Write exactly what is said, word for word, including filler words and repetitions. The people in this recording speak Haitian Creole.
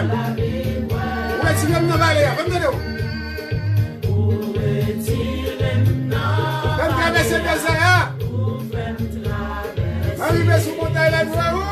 avè m. Ou retire m nan vale a. Fè m tande w. Fè m travèse dezè a. Mwen rive sou montay la, nou wè ou.